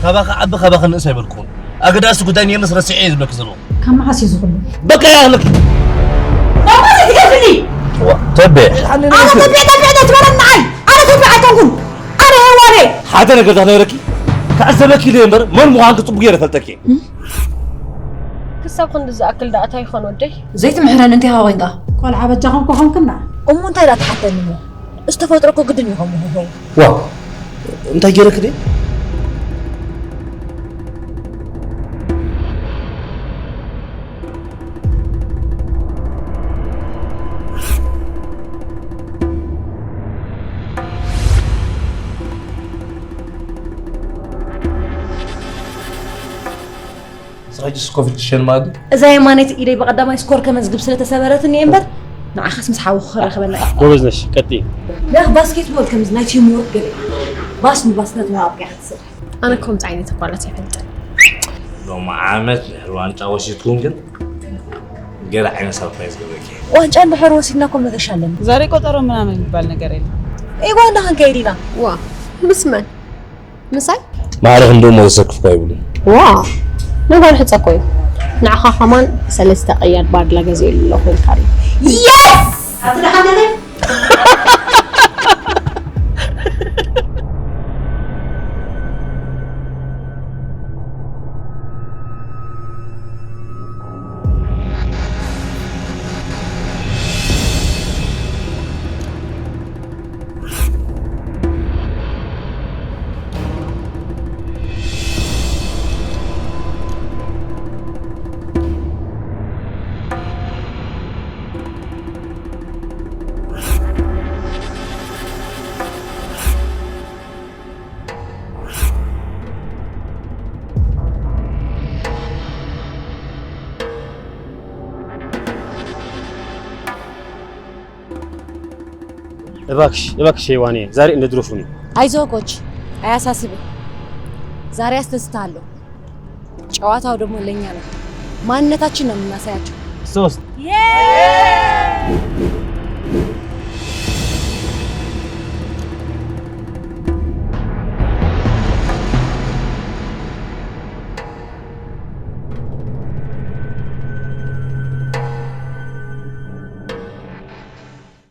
ካባኻ ዓቢ ካባኻ ንእስ ኣይበልኩኹን። ኣገዳሲ ጉዳይ ነይርንስ ረሲዐ እየ ዝብለኪ ዘለኹ። ካብ መዓስ እዩ ዝኹሉ? በቃ ይኣኽለኪ። ባባ ዘይትገድፍኒ! ተቤ። ኣነ ተቢዐ ተቢዐ ዶ ትበለኒ ንዓይ? ኣነ ተቢዐ ኣይኮንኩን። ኣነ ሄዋን እየ። ሓደ ነገር ተኽነግረኪ ክዕዘበኪ ኢለ እምበር መን ምዃንኪ ጽቡቕ ገይረ እፈልጠኪ እየ። ክሳብ ክንዲ ዝኣክል ደኣ እንታይ ይኾን ወደይ? ዘይትምሕረኒ እንታይ ኮይንካ? ቆልዓ በጃኹም ኮኾንክና። እሞ እንታይ ደኣ ትሓተኒ እሞ? ዝተፈጥሮ እኮ ግድን እዩ ከምኡ ክኸውን። ዋው እንታይ ገይረክ ድየ? ስራጅስ ኮፊል ትሸን ማለት እዛ የማነይቲ ኢደይ ብቐዳማይ ስኮር ከመዝግብ ስለተሰበረትኒ እየ እምበር ንዓኻስ ምስ ሓውኹ ክረኸበና እየ። ጎበዝ ነሽ፣ ቀጥዪ። ያ ባስኬትቦል ከምዚ ናይ ቲም ወርክ ገለ ባስ ንባስ ነቲ ኣብቂዓ ክትስራሕ። ኣነ ከምዚ ዓይነት እኳ ናት ኣይፈልጥን። ሎም ዓመት ድሕሪ ዋንጫ ወሲድኩም ግን ገለ ዓይነት ሰርፕራይዝ ገበርኪ። ዋንጫ እንድሕር ወሲድና እኮ መገሻ ኣለና። ዛሬ ቆጠሮ ምናምን የሚባል ነገር የለም። ኢጓ እንዳ ክንከይድ ኢና። ዋ ምስ መን? ምሳይ? ማዕረ ክንድኡ ሞ ዘሰክፍ እኳ ይብሉን። ዋ ነገሩ ሕጸ እኮ እዩ። ንዓኻ ከማን ሰለስተ ቀያድ ባድላ ገዚኤሉ ኣለኹ ኢልካ ኣሎ። የስ ኣቲ ደሓን ደለ እባክሽ እባክሽ ሄዋኔ ዛሬ እንደ ድሮ ሁኑ። አይዞህ ኮች አያሳስብህ። ዛሬ አስደስታለሁ። ጨዋታው ደግሞ ለኛ ነው። ማንነታችን ነው የምናሳያቸው። ሶስት